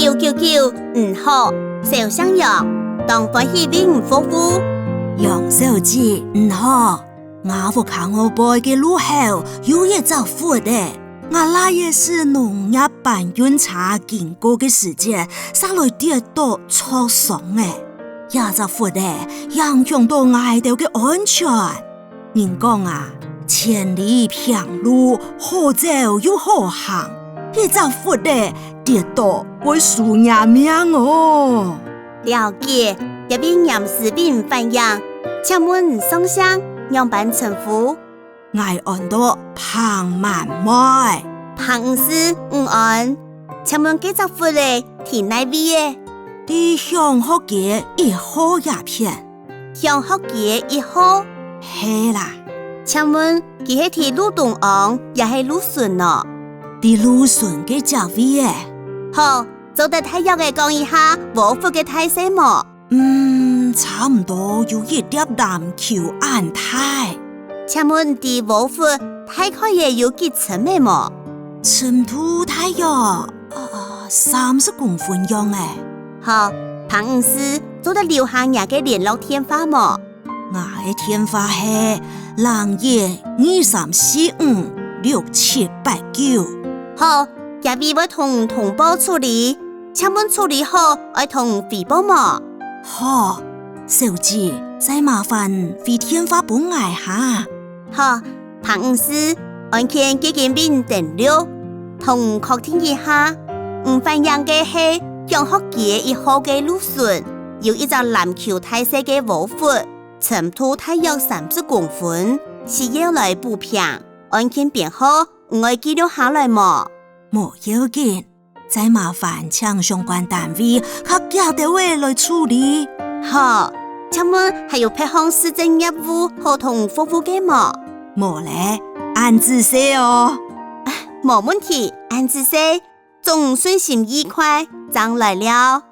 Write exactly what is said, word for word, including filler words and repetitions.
九九九，你好，小姓楊，當歡喜為你服務。楊小姐，你好，吾屋下後背个路口有一隻窟仔，吾倈仔駛農業搬運車經過个時節，煞來跌倒著傷仔。這隻窟仔影響到𠊎兜个安全。 人講啊，千里平路，好走又好行，這隻窟仔跌倒會輸若命哦。了解，這位嚴師為你反映，請問你上姓，仰般稱呼？𠊎安到彭滿妹。彭女士，你安。請問該隻窟仔在哪位仔？在享福街一號這片。 享福街一號。係啦。請問，佢係在路中央，也係路脣呢？在路脣个這位仔。好，做得大約仔講一下，窩窟个大細無？嗯，差毋多有一粒籃球恁大。請問，知窩窟大概仔有幾深仔無？深度大約，呃，三十公分樣仔。好，彭女士，做得留下若个聯絡電話無？ 𠊎个電話係零一二三四五六七八九。好，這位會同你通報處理。請問處理好，愛同你回報無？好，小姐，再麻煩回電話分𠊎哈。好，彭女士，案件已經為你登錄，同你確定一下，你反映个係享福街一號个路脣，有一隻籃球大細个窩窟。 深度大約三十公分，需要來補平。案件編號，你愛記錄下來無？無要緊，再麻煩請相關單位較遽兜仔來處理。好，請問還有別項市政業務好同你服務个無？無咧，恁仔細哦。無問題，恁仔細，祝你順心愉快，正來尞。